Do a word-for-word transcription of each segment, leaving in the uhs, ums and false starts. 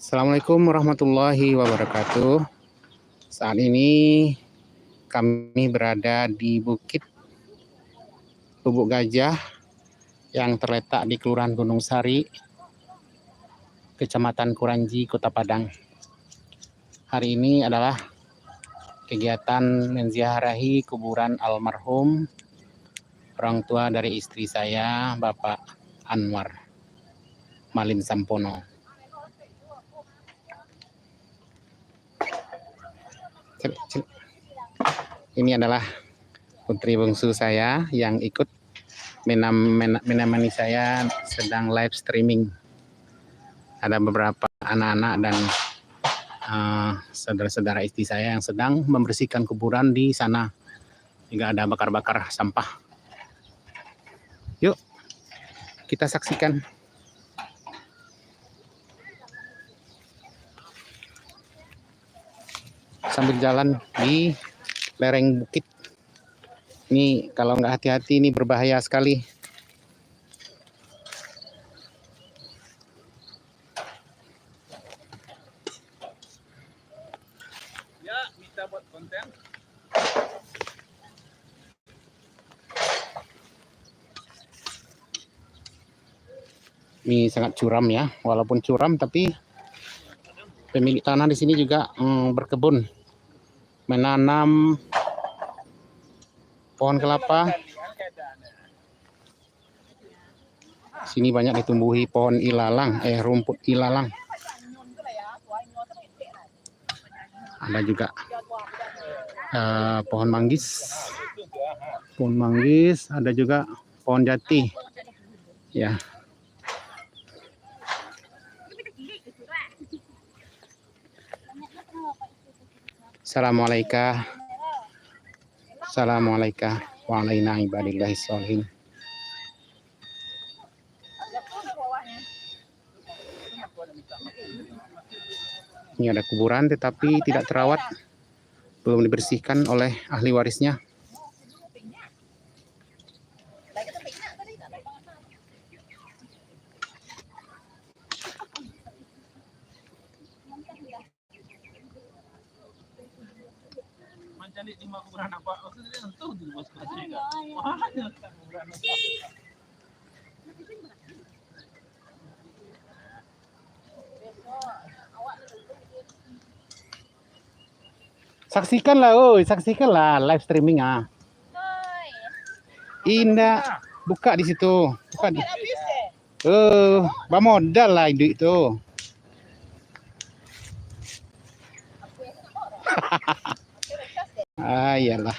Assalamualaikum warahmatullahi wabarakatuh. Saat ini kami berada di Bukit Lubuk Gajah yang terletak di Kelurahan Gunung Sari, Kecamatan Kuranji, Kota Padang. Hari ini adalah kegiatan menziarahi kuburan almarhum orang tua dari istri saya, Bapak Anwar Malin Sampono. Cek, cek. Ini adalah putri bungsu saya yang ikut menam-, mena-, menemani saya sedang live streaming. Ada beberapa anak-anak dan, eh, saudara-saudara istri saya yang sedang membersihkan kuburan di sana. Juga ada bakar-bakar sampah. Yuk, kita saksikan sambil jalan di lereng bukit. Ini kalau nggak hati-hati, ini berbahaya sekali. Ya, minta buat konten. Ini sangat curam ya, walaupun curam tapi pemilik tanah di sini juga, mm, berkebun, menanam pohon kelapa. Sini banyak ditumbuhi pohon ilalang, eh, rumput ilalang. Ada juga, eh, pohon manggis. Pohon manggis, ada juga pohon jati. Ya. Assalamualaikum. Assalamualaikum. Wa alaina ibadillahis sholihin. Ini ada kuburan tetapi tidak terawat, belum dibersihkan oleh ahli warisnya. Mancaliak di rumah kuburan apak. Maksudnyo, tu di rumah kuburan apak. Makanya kuburan apak. Saksikanlah, oi, saksikanlah live streaming ah. Indak, buka di situ. Buka di. Eh, bamodal lah iduik tu. Ah, iyalah.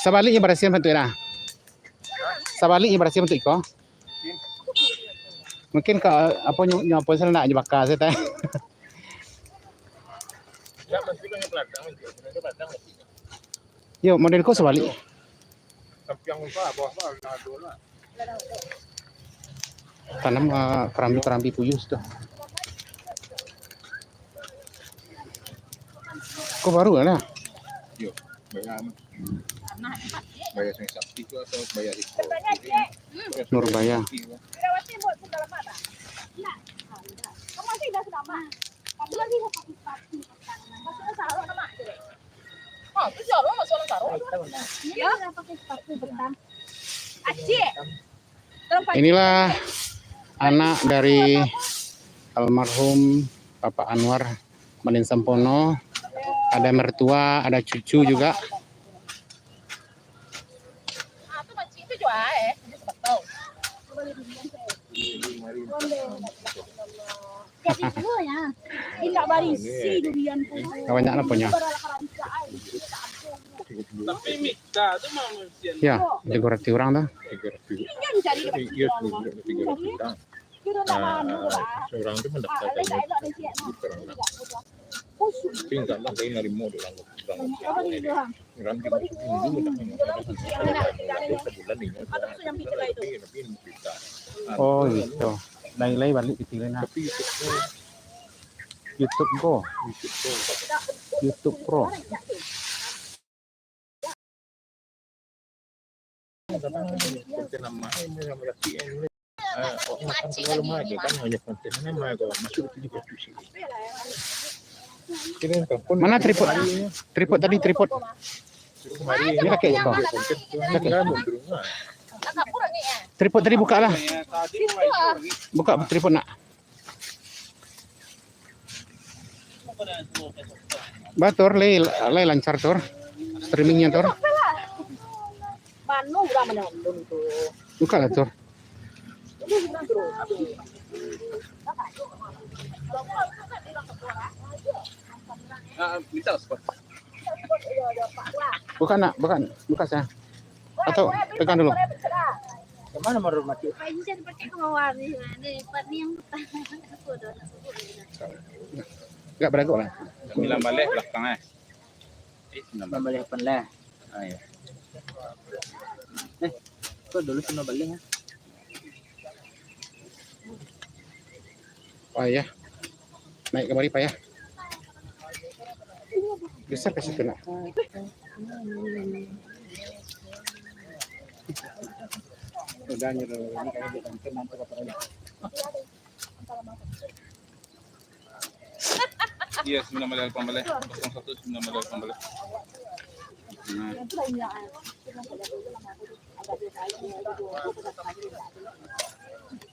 Sabaliknyo barasiahan bantuak iko. Sabaliknyo barasiahan bantuak iko. Mungkin ka, apo nyo, nyo apo salah nak dibaka sajo tah. Yo, model ko sabalik. Tanam, ah, karambi-karambi puyuh tu. Ko baru lah. Yo, bayar. Bayar sing sakti tu atau bayar itu? Nurbaya. Inilah anak dari almarhum Bapak Anwar Malin Sampono. Ada mertua, ada cucu juga. Banyak lah punya. Tapi mita tu manusia. Ya, tiga ratus orang tu. Tiga ratus. Iya, tiga ratus orang. Nah, seorang tu mendaftarkan diri. Seorang tu. Tapi enggak lah, saya narimo dek urang, urang. Urang di Hindu tak narimo. Kalau sabulan inyo, sabulan, tapi, tapi limo juta. Oh, gitu. Lai-lai balik pitih lai nah. Tapi YouTube ko. YouTube ko. YouTube ko. YouTube Pro. Konten amak, eh, ini yang berarti, eh, ini. Eh, awak makan tu kalau makan kan hanya konten amak, kalau masuk itu juga cuci. Kira telepon. Mana tripod? Tripod tadi, tripod. Suruh kemari. Ini pakai je kau. Konten tu kan di rumah. Tripod tadi buka lah. Buka tripod nak. Ba, Tur, lai, lai lancar, Tur. Streamingnya, Tur. Buka lah, Tur. Ah, minta spot. Buka nak, buka, buka saya. Atau pegang dulu. Kemana Marul mati? Panjang pakai kawan ni, ni, Pak ni yang utang. Aku dah nak sebut ni. Enggak beragak lah. Bilang balik belakang, eh. Eh, sembilan belas. Sembilan belas lapan lah. Ah, ya. Eh, kau dulu sembilan belas, ya? Payah. Naik kamari payah. Bisa ka situ nak. Udah nyuruh ini kami di kantor, nanti kata dia. Iya, sembilan belas lapan belas. Kosong satu sembilan belas lapan belas. Nah.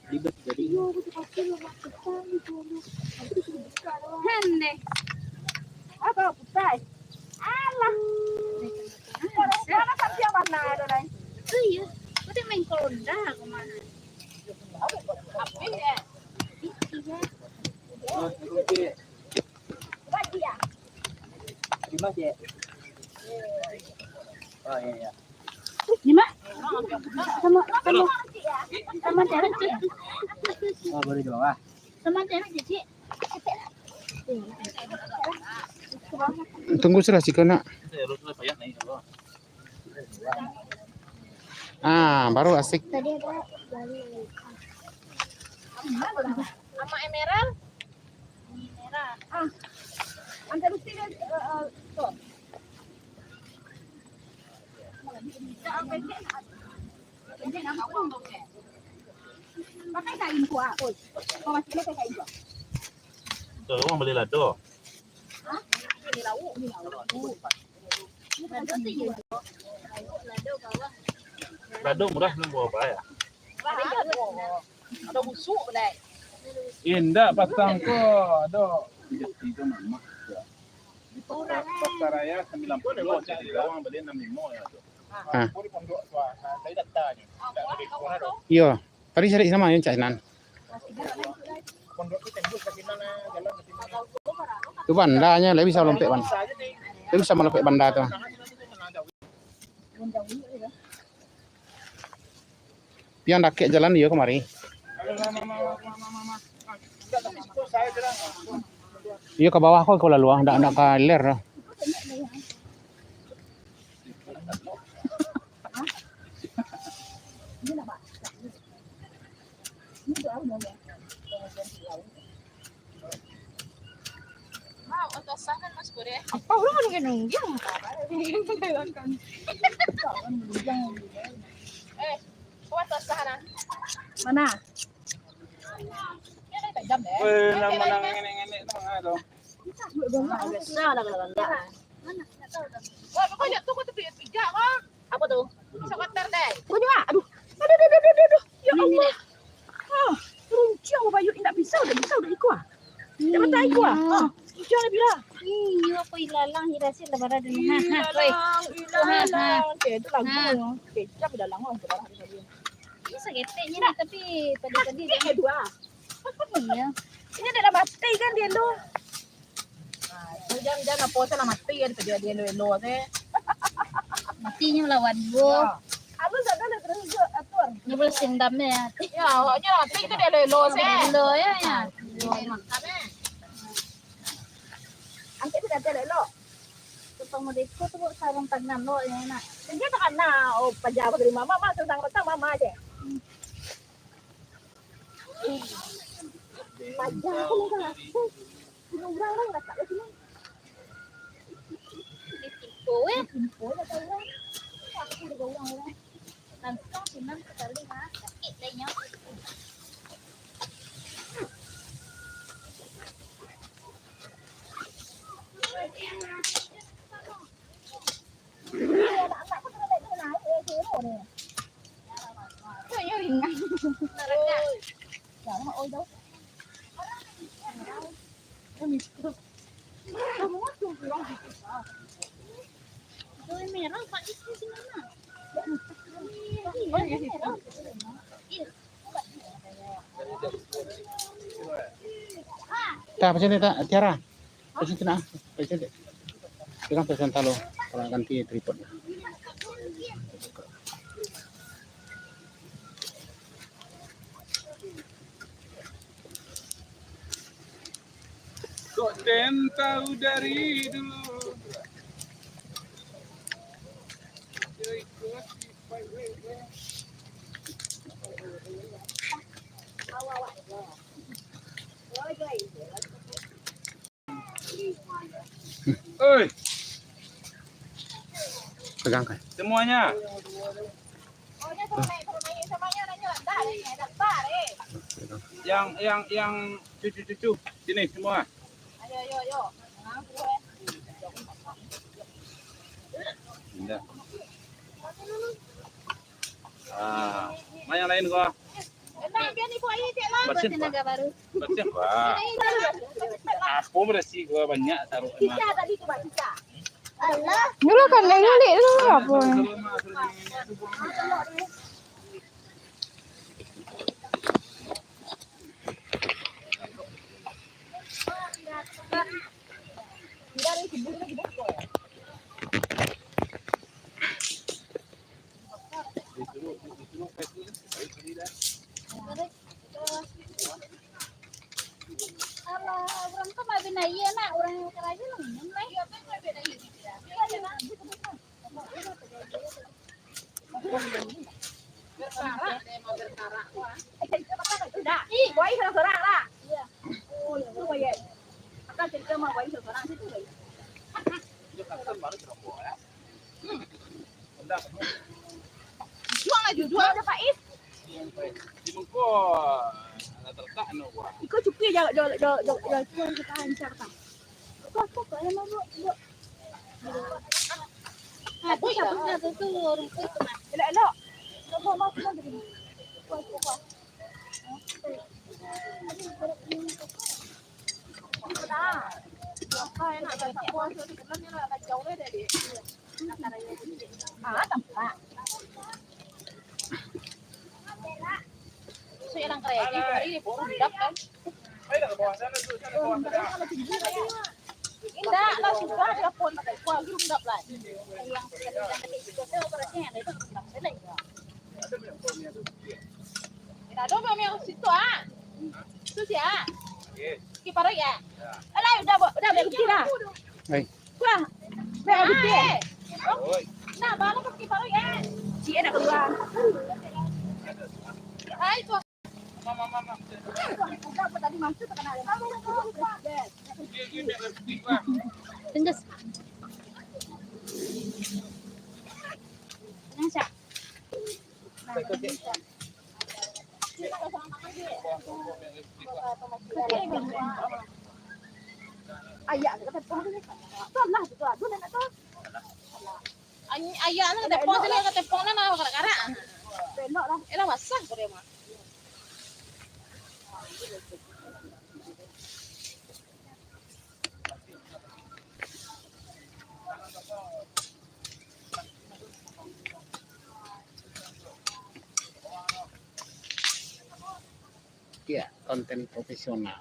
Ribet jadi. Aneh. Apa putai? Alah. Mana sampai mana ada lain? Tu ya. Kau tengok main kolonda ke mana? Api ya. Iya. Lima, Cik. Oh, iya, iya. Lima? Sama, sama, sama cewek, Cik. Oh, boleh di bawah. Sama cewek, Cik. Tunggu sudah siko nak. Ah, baru asik. Tadi ada dari Ama Emerald. Merah. Ah. Angkat besi dia, eh, eh, tu. Pakai kain kuah, oi. Kau masih pakai kain kuah. Tu orang beli lado. Hah? Beli lauk, beli lauk. Lado tu iyo. Lado murah, enam puluh apa ya? Lado. Ado busuk balai. Indak, patang ko ado. Di pasar, pasar raya sembilan puluh, cari lawang bali enam limo ya tu. Ha. Iyo. Tadi cari sama yang Cak Nan. Pondok tu tembus ka sinan, jalan ka sinan. Tu bandanya, lai bisa malompek ban-, lai bisa malompek banda tu. Pi nan dakek jalan iyo kamari. Iyo ka bawah ko, ko lalu ah, ndak, ndak ka ilir doh. Apa urang nunggu-nunggu? Eh, kuat sah nah. Mana? Weh, nang manang ngenek-ngenek tu, ah, tu. Biasa lah kalau galak. Mana? Tak tahu dah. Wah, kau lihat tu, kau tepi pijak, Bang. Apa tu? Sabatar deh. Kau juga? Aduh. Aduh, aduh, aduh, aduh, aduh. Ya Allah. Ah, runcing apa, Yuk? Indak bisa, udah bisa, udah iko, ah. Indak mata iko, ah. Ah, runcing lebih lah. Iyo, apa ilalang, irasin lah barang ni. Ha, ha, oi. Ilalang, ilalang. Ha, ha. Okey, itu lagu. Ha. Okey, kita ilalang, oh, barang tadi. Ini saketek ni, tapi tadi-tadi dah. Saketek dua. Iya. Ini adalah mati kan dia tu. Nah, itu jangan, jangan apa saya lah mati kan kerja dia elo-elo saya. Matinya melawan gua. Ya. Aku sadar dah terus atur. Ini boleh sindam ya. Ya, awaknya mati itu dia elo-elo saya. Elo ya, ya. Nah, itu makan, eh. Angkek tu kata elok. Tukang modeko tu sarung tangan lo yang enak. Dia tak kena, oh, paja apa dari mama, mama tu tangan petang mama aja. Paja aku ni kan. Sini urang lah, tak ada sini. Di pintu, eh. Di pintu, ada urang. Aku ada urang-urang. Langsung sinan sekali, ha. Sakit dah nyo. Kok nyo ringan? Itu merah, Pak, itu di mana? Iya, merah. Iya. Tak, macam ni tak, Tiara? Macam tu nak, macam tu. Pegang pesan talo, kalau nak ganti tripod. Kok den tahu dari dulu. Oi. Pegangkan. Semuanya. Yang, yang, yang cucu-cucu sini semua. Indah. Ah, mana yang lain kau? Bersiah, Pak. Bersiah, Pak. Apa bersiah kau banyak taruh. Dulu kan lain ulik tu apa? Alah, urang tu mah bina iya nak, urang karajo lah minum, lai. Ih, buai sorang-sorang lah. Iya. Oh, itu buai. Akan cerita mah buai sorang-sorang situ, lai. Juang lah, juang. Juang lah, Faiz. Di muko, ada terletak, anu, buah. Iko cukuik, jauh, jauh, jauh, jauh, jauh, cukuik kita hancar, kan? Apa, apa, apa, apa, apa? Nah, tu, tu, tu, tu, rumput tu, Mak. Elok, elok. Elok, elok, elok, elok. Kuat, kuat, kuat. Indak lah, sudah dia pun pakai kuah, gerundap lah. Yang sekali-kali itu, operasinya ada itu, gerundap, selesai. Indak ado mami situ, ah. Itu sia. Kiparuik, ya? Alah, udah, Bu, udah, udah, udah. Hai. Wah. Udah, udah. Nah, baru ke kiparuik, ya? Cie nak keluar. Hai, tu. Mama, mama. Udah, apa tadi masuk, terkena air. Tunggu. Tenang, Syak. Ayak, kata tepung tu. Salah tu, aduh, nak tu. Ayak nak tepung tu, nak tepung, nak karak-karak. Belok lah. Elah, basah kau dia, Mak. Iya, konten profesional.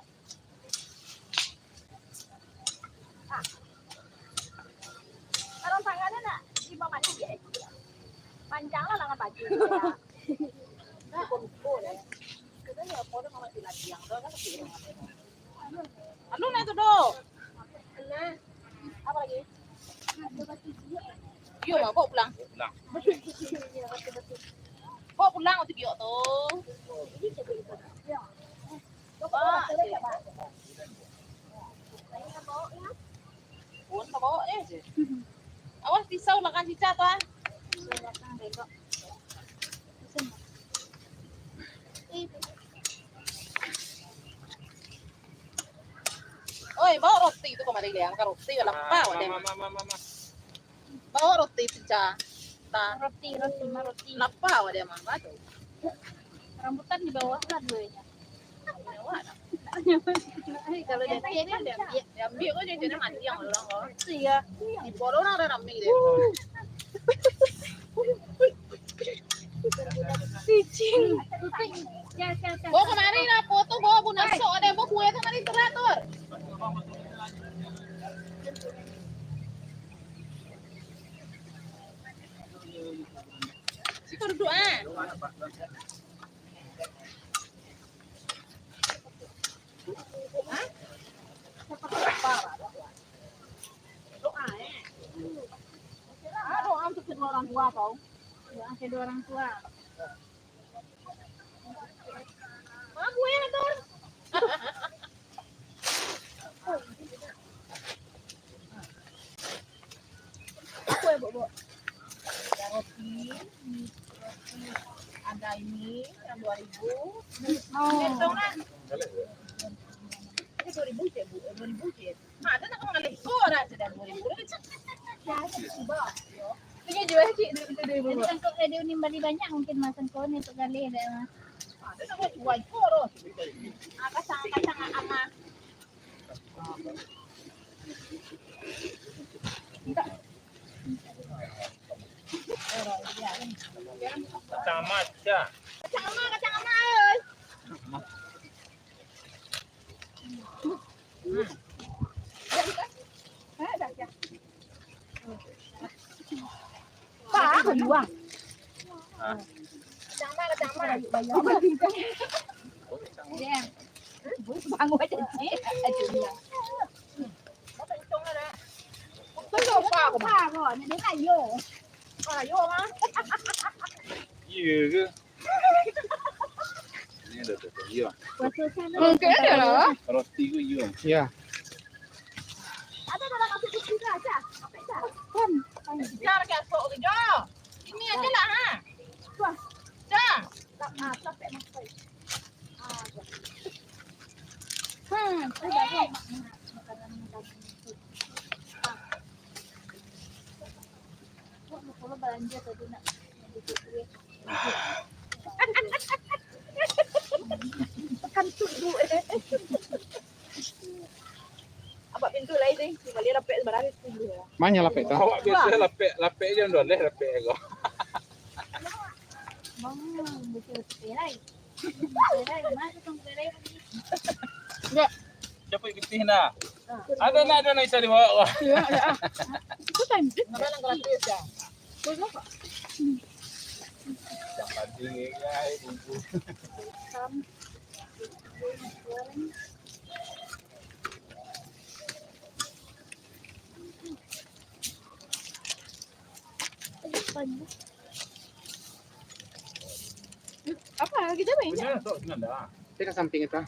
Sarung tangan nak di bawah ni, ya. Panjang lah lengan baju. Nah, anu nak tu doh. Nah. Iyo, mah, bawa pulang. Pulang. Bawa pulang tu giok tu. Bawa, cik. Pun ka bawa je, cik. Awas pisau makan cicak tu, ah. Oi, bawa roti tu kamari, Liang. Ka roti, lapar awak deh. Bawa roti tu, Ca. Ta. Roti, roti, ma, roti. Lapar awak deh, mah. Batu. Rambutan di bawah lah duanya. Awak dah. Kalau dia, dia, dia, dia ambil. Dia ambil kau, dia, dia mati yang orang kau. Iya. Di bawah orang ada rami deh. Cicing. Bawa kamari lah, foto bawa bunasok, ada yang bawa kue kamari teratur. Siko duduk, ah. Hah? Doa, eh. Ah, doa untuk kedua orang tua kau. Doa kedua orang tua. Bagus ya, Tur. Apa ya, Bok, Bok? Ada roti, roti ada ini, yang dua ribu. Oh. Hitung lah. Eh, dua ribu je, Bu. Eh, dua ribu je. Nah, ada nak mengalih. Oh, ada je dah dua ribu. Punya jual cik, dua ribu, dua ribu. Jadi, kan kok ada unim bali banyak, mungkin masan kau ni untuk galih dah, Mas. Ada nak buat jual kau, Ros. Ah, kacang, kacang, ah, ah. Kacang amat, ya. Kacang amat, kacang amat, oi. Pak, aku jual. Ah. Kacang amat, kacang amat. Bayar. Bangun aja, cik. Aja bilang. Betul apa aku? Apa aku? Ni dia kayu. Kayu, ah. Iya ke? Ini ada tu, iya. Puasa sana. Mungkin ada lah. Roti ke iya? Ya. Ada dalam nasi putih tu, Aca. Kan. Jar, kasok tu, Jo. Ini aja lah, ha. Wah. Jar. Tak, ah, capek masuk. Ah, ya. Hmm, tu baru mak-, mak-, makanan-makanan itu. Ah. Kok mau kalau belanja tadi nak beli duit. Tekan tu, Bu, eh. Abak pintu lain ni, cuma dia lapek sebarang tu dulu. Mana lapek tu? Awak biasa lapek, lapek je dah leh lapek ko. Bang, betul seperai. Seperai, mana tu seperai? Enggak. Siapa yang getih nak? Ada nak, ada nak bisa dibawa ko. Ya, ya. Itu time. Kenapa nang gratis ya? Boleh kok. Yang tadi ya, ibu. Sam. Apa lagi jauh ini? Tapi ka samping itu, ah.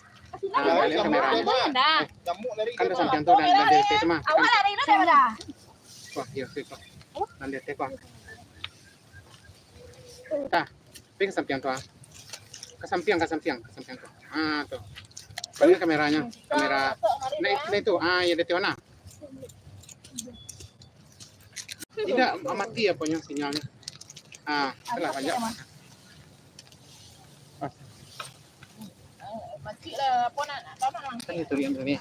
Ah, balik kamera. Kan ka samping tu dan, dan dari itu mah. Awak lari lah daripada. Wah, iya sih, Pak. Dan dari itu, Pak. Tah, tapi ka samping tu, ah. Ka samping, ka samping, ka samping tu. Ah, tu. Balik kameranya, kamera. Nah, itu, nah, itu. Ah, ya, dari itu, nah. Tidak, mati aponyo sinyalnya. Ah, telah banyak. Makcik lah, apo nak, nak tahu nak langsung. Kan itu yang tadi.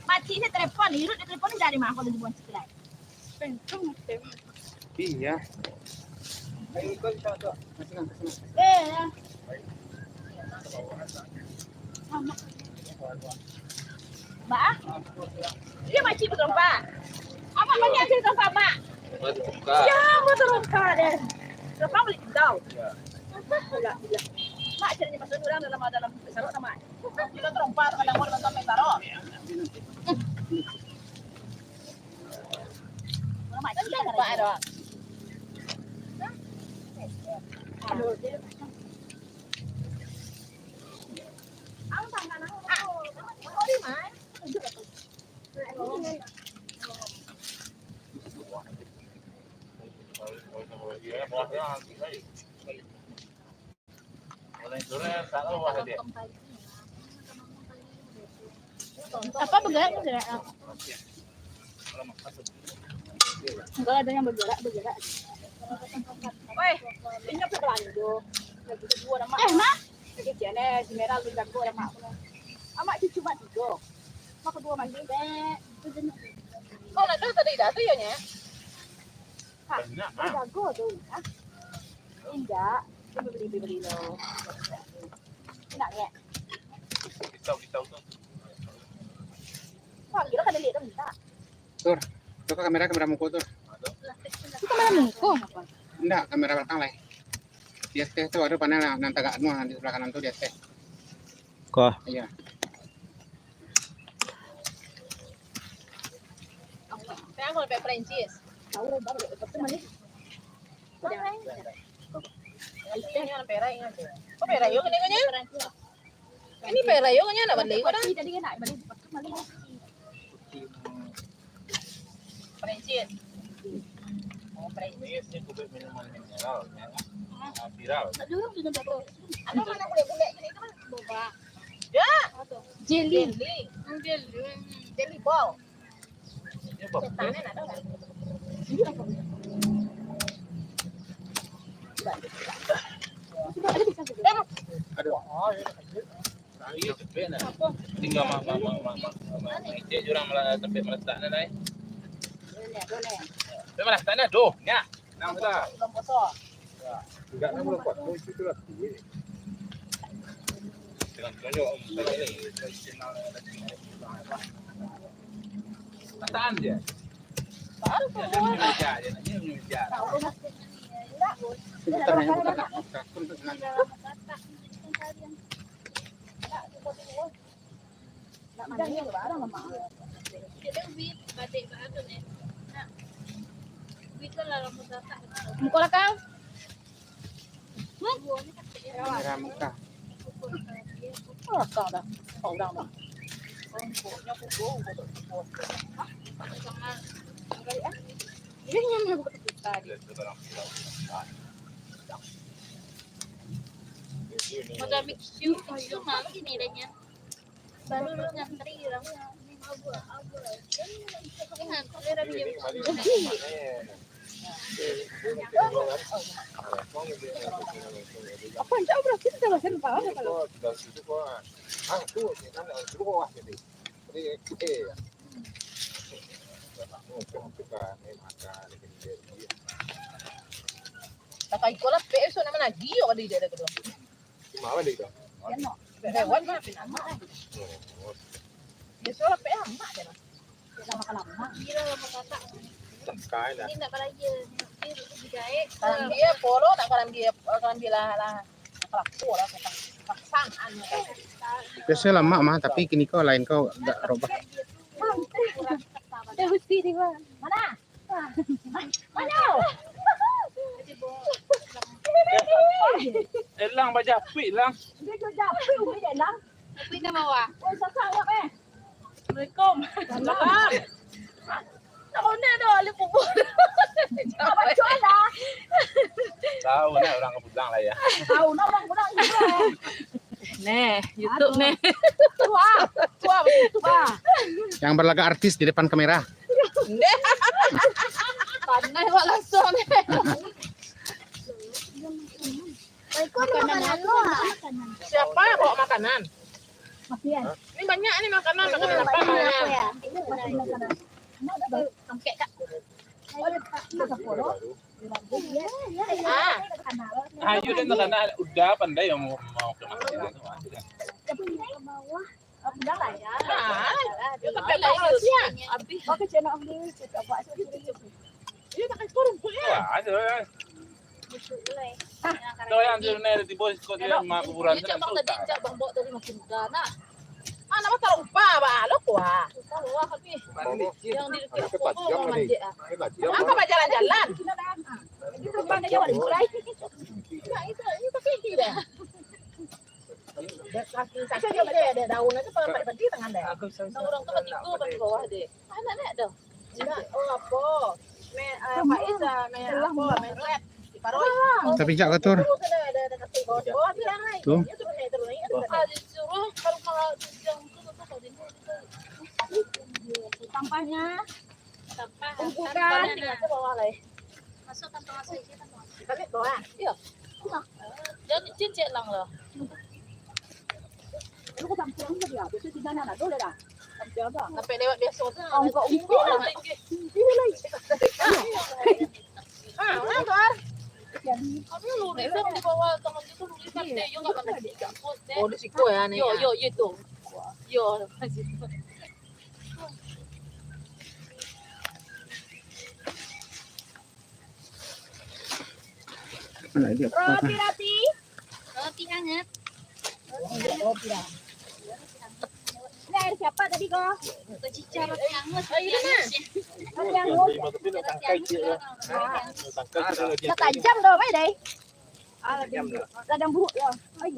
Makcik saya telepon, irut dia telepon dari mana kalau dibuat sekilas. Iya. Eh, ya. Ba? Iya, makcik batarompa. Amak banyak cerita sama. Batarompa. Ya, batarompa deh. Terompa bali kidau. Iya. Gila, gila. Mak, caranya masuk orang dalam, dalam sarung sama. Kita terompa, kadang mau nonton main taro. Iya. Apa bergerak tu, gerak? Enggak ada yang bergerak, bergerak. Weh, ini apa belanja? Lagi kedua nama. Eh, Mak. Lagi kene, si Merah lu jago lah, Mak. Amak cucu Mak tiga. Mak kedua mandi. Kau nak tahu tadi dah tu ya, Nya? Banyak, ah. Jago tu, ah. Indak. Dia beli, beli, beli lo. Indak, ya? Pisau, pisau tu. Wah, gila kan dia lihat tu minta. Tur, coba kamera, kamera muko, Tur. Itu kamera muko apa? Indak, kamera belakang lah. Di ateh tu ada panel lah, nan tagak anu lah, di sebelah kanan tu di ateh. Ko. Iya. Saya mau pakai Frenchies. Tahu baru dapat tu mana? Kurang lain. Ini yang perak ingat tu. Kok perak yo kena kanya? Ini perak yo kanya nak balik ko dah. Tadi kan nak balik, dapat tu mana? Frenchies. Oh, Frenchies. Ini sih kubik minuman mineral, ya kan? Ah, viral. Aduh, sudah bagus. Anu mana bulek-bulek gini tu kan? Boba. Ya. Jelly. Jelly. Hmm, jelly. Hmm, jelly ball. Ini bagus. Setan ni nak tahu tak? Ini apa? Sudah ada bisa juga. Aduh. Tinggal ma-, ma-, ma-, ma-, ma-, ma-, ma-, cek jurang mala-, tampek malatak ni, Nay. Tampek malatak ni, aduh, nyak. Nang sudah. Enggak, nang belum kuat. Oh, itu lah. Dengan tunjuk. Mataan dia. Baru dia punya meja, dia nak dia punya meja. Putar, putar, putar, putar. Muka belakang. Hmm? Merah muka. Belakang dah. Kau ulang dah. Ini yang mau kita. Modal mix you, mix you malu ini adanya. Baru lu ngantri orang. Ngantri orang dia. Apa yang jauh berarti kita masih lupa apa kalau? Takai ko lah, pek, so nak managih yo, kali dia dah kedua. Cuma apa dia tu? Lewat mah, pin amak, eh. Oh. Dia so lah, pek amak dia lah. Lama-lama. Gila, lama katak. Takai lah. Ini nak balanja. Dia dijahit. Kalau dia polo, tak kalau dia, kalau dia lah, lah. Kalau polo lah, pasang, pasangan. Biasa lama mah, tapi kini ko lain ko agak robah. Dia mesti di mana? Mana? Elang bajapuik, Lang. Dia tu japuik, umi dia, Lang. Tapi dah bawa. Oh, sasak awak, eh. Assalamualaikum. Salam. Tak konek dah, ahli kubur. Abang cuan dah. Tahu nak orang ke pulang lah ya. Tahu nak orang pulang juga. Neh, YouTube neh. Tua, tua, tua. Yang berlagak artis di depan kamera. Pandai awak langsung ni. Siapa bawa makanan? Ini banyak ni makanan, makanan apa? Angkek, Kak. Ah. Ayo, dia nak udah pandai yang mau, mau ke masjid tu. Pulang lah ya. Ah, dia tak payah bayar siang. Habis. Oke, channel Om Dewi, cakap buat apa? Dia tak kasih turun pun ya. Wah, ada. Tu yang dia naik tiba sikut dia mak kuburan tu. Dia cakap tadi, cak bang bawa tadi makin muda nak. Nama tarumpa, ba, lo kuah. Yang di dekat pohon manjek, ah. Kenapa bajalan-jalan? Nah, itu, itu kan dia. Dia kaki, kaki dia, dia daun itu pada padi tangan dia. Nah, orang tu ketiga, pada bawah dia. Anak-anak dah. Indak, oh, apo? Me, eh, Faiz, ah, me, apo? Me red. Di paruh. Tapi jak kotor. Terus ada, ada, ada kasih bawah, bawah tu yang lain. Tu. Dia turun naik, turun naik, ada. Ah, disuruh ke rumah Jujang tu, tu, tu, tu. Sampahnya. Sampah. Tumpukan. Sampah. Masuk tanpa masuk, isi tanpa masuk. Kita lihat bawah. Iya. Jangan cicik lang lah. Sampai lewat biasa tu. Ongkok-ongkok lah. Ah, orang tu, ah. Kami lurusan di bawah tangan itu lurusan deh, yo nggak pernah di kampus deh. Oh, di siku ya, ni. Yo, ya. Yo, yo tu. Yo. Mana dia? Roti, roti. Roti hangat. Ini air siapa tadi, Ko? Roti cica, roti hangat. Oh, ini mah. Roti hangat. Roti hangat. Nah, tajam doh, Pak, dai. Ah, tajam doh. Tajam buruk, yo. Ai,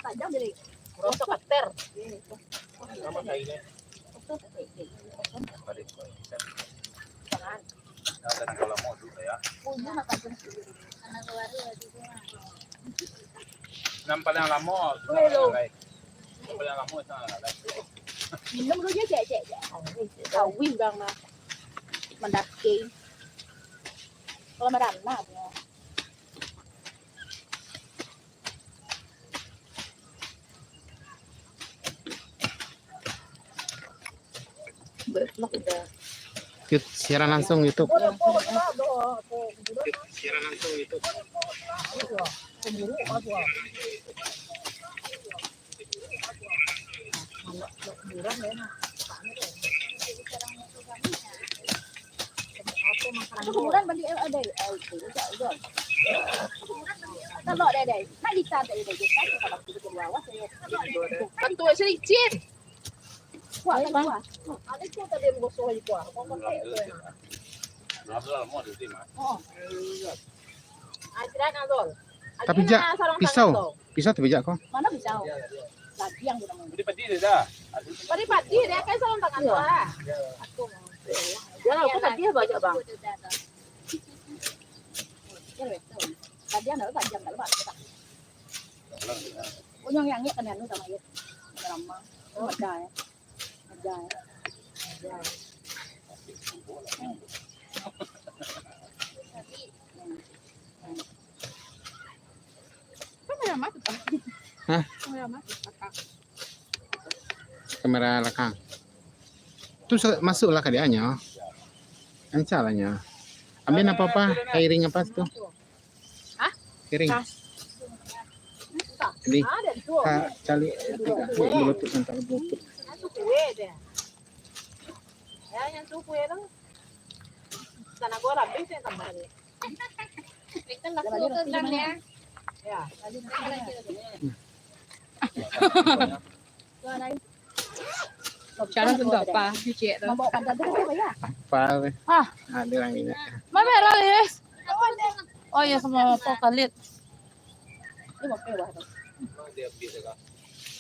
tajam jadi. Rosok kater. Sama kainnya. Jangan. Nah, dan kalau mau juga ya. Nan paling lamo, weh, lo. Nan paling lamo, itu nan lalai. Minum dulu je, cek, cek, cek. Kawin bang mah. Mendaki. Kalau merana dia. Yut-, siaran langsung YouTube. Yut-, siaran langsung YouTube. Kuburan balik, eh, ada, eh, itu, udah, udah. Kalau ada, ada. Nak kita ada, ada, ada. Kan kalau kita bawah, saya. Bantu saya licin. Kuah, kan kuah. Ada tu tadi yang gosok lagi kuah. Kau pakai tu, ya. Oh. Ah, istirahat, Azol. Tapi jak pisau. Pisau tapi jak ko. Mana pisau? Lagi yang kurang. Padi-padi dia dah. Padi-padi dia kan sarung tangan tu lah. Aku mau. Ya, aku padi banyak, bang. Ya, betul. Padi anak tajam, tak lepas. Punya yang angin kan anu sama air. Ramah. Ada, ya. Ada, ya. Ada. Hmm. Kamera mah tu, Pak. Hah? Kamera mah tu, Pak. Kamera lakang. Tu sa-, masuklah ka dianyo. Ancak lah nyo. Ambil apa-apa, kairing apa tu? Hah? Kairing. Tas. Jadi, ka cari, bluetooth, antara bluetooth. Yang tu kue deh. Ya, yang tu kue tu. Sana gua habis yang tambah dia. Itu lah kue tu, Bang, ya. Ya. Cara tu apa? Cuci tu. Apa weh? Ah. Ada orang ini. Mama Rolis. Oh ya, sama apa kalit. Ini pakai lah.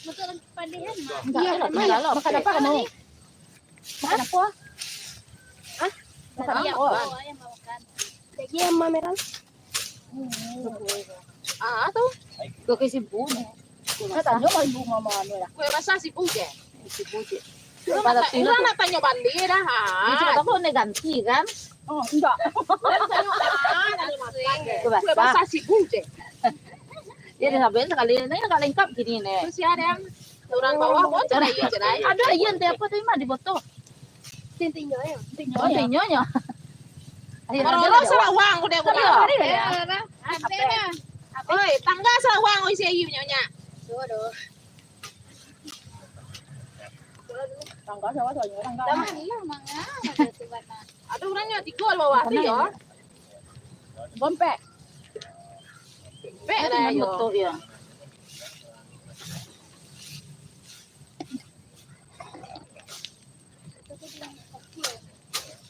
Betul, padehan, Mak. Enggak, iya, enggak, makan apa kamu? Makan apa? Hah? Makan apa? Ayam, ayam makan. Jadi yang mameran. Ah, tu. Kau ke sibuk ni. Nah, tanyo mah ibu mama anu lah. Kue rasa sibuk je. Sibuk je. Urang nak, urang nak tanyo balik dah, ha. Ini siapa tahu nak ganti kan? Oh, enggak. Urang tanyo, ah, nak makan je. Kue basah. Kue basah sibuk je. Ya, dah habis sekali ni, nak lengkap gini ni. Terus ya, ada yang orang bawah pun cerai, cerai. Ada yang dia apa tadi mah di botol? Tintinyo ya. Tintinyo ya. Tintinyo ya. Ayo, Maroro ada, ada, Sarawang, udah, udah. Ada, ada, ada. Ada. Oi, tangga Sarawang, oi, si Ayu nyonya. Aduh, aduh. Tangga siapa tu? Tangga. Dah mana, manga? Ada tu bana. Ada urangnya tiga bawah tu, ya. Bompek. Bompek ada, ya. Betul, ya.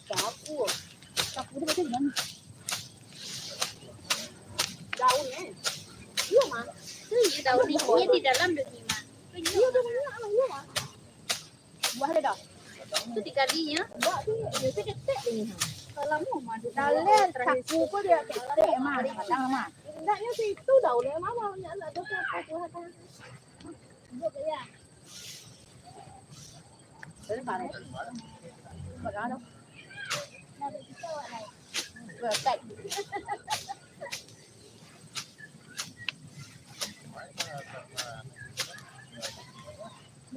Dapur. Dapur tu macam mana? Daun, eh? Iya, Mak. Tu iya, daun ni. Iya, di dalam tu ni, Mak. Iya, tu banyak, Mak. Iya, Mak. Buah dia dah. Tu digalinya. Buah tu, dia tu ketek ni. Kalau mau, Mak, dia Dalam terakhir saku tu. Pun dia ketek, Mak. Kadang, Mak. Hendaknya situ daun, eh, Mak. Banyak nak tu, apa tu, apa.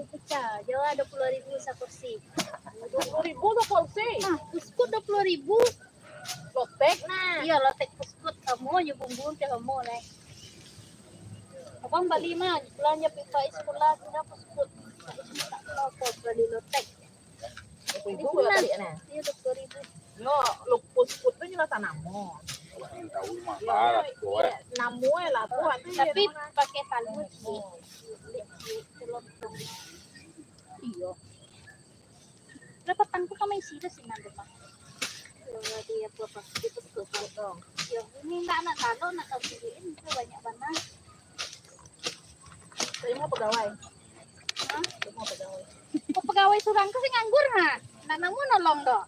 Pecah, juo dua puluh ribu sakursi. Dua puluh ribu sakursi? Ah, puskut dua puluh ribu. Lotek nah. Iya, lotek puskut. Kamu aja bumbu, kamu lah. Abang bali mah, pulang je pipa sekolah, tinggal puskut. Tak tahu apa bali lotek. Dua puluh ribu lah tadi, nah. Iya, dua puluh ribu. Yo, lupus pun tu jelas namo. Awak yang tahu mah, Iya, parah, iya, kuat. Namo lah tu, artinya Tapi nama. Pakai talun sih. Iya. Berapa tangku kami isi dah sih nanti, Pak? Kalau di apa-apa, di puskesmas. Iya, ini ndak nak tahu, nak tahu diri, ini banyak banget. Saya mau pegawai. Hah? Saya mau pegawai. Kok pegawai surang tu sih nganggur, ha? Ndak nemu nolong doh.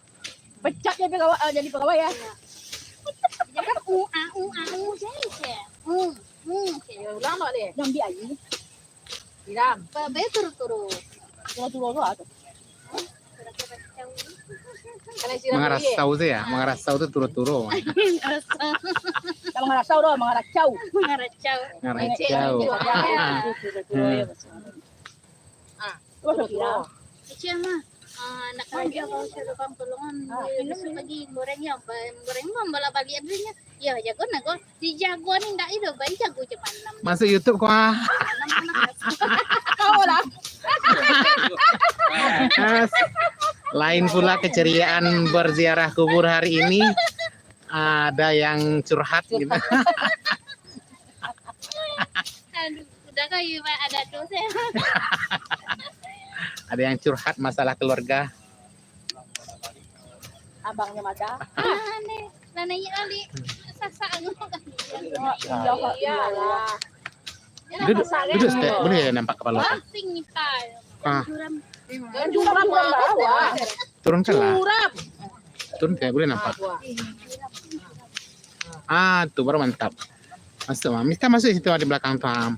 Pecat jadi pegawai, eh, jadi pegawai ya. Iya. Dia kan u a u a u saja. Hmm, hmm. Ya, ulang, Mak, deh. Yang bi ayu. Siram. Ba-, bae turu-turu. Turu-turu tu apa? Mangarasau tu ya, mangarasau tu turu-turu. Tak mangarasau doh, mangaracau. Mangaracau. Mangaracau. Ah, turu-turu. Kecil mah. Ah, nak kerja kalau sudah bang tolongan. Ah, minum lagi gorengnya, goreng mah bala balik abisnya. Ya, jago nago. Dijago ni ndak ido, bayi jago je malam. Masuk YouTube ko ah. Kau lah. Mas, lain pula keceriaan berziarah kubur hari ini. Ada yang curhat gitu. Aduh, udah kau, Pak, ada dosa. Ada yang curhat masalah keluarga. Abangnya Mada. Ah, ni. Lah naik balik. Sasak anu. Iyalah. Duduk, duduk setek, boleh nampak kepala? Pusing kita. Ah. Juram. Juram bawah. Turunkanlah. Juram. Turun, tidak boleh nampak. Ah, tu baru mantap. Masuk, Mam. Mista masuk situ, di belakang tu, Mam.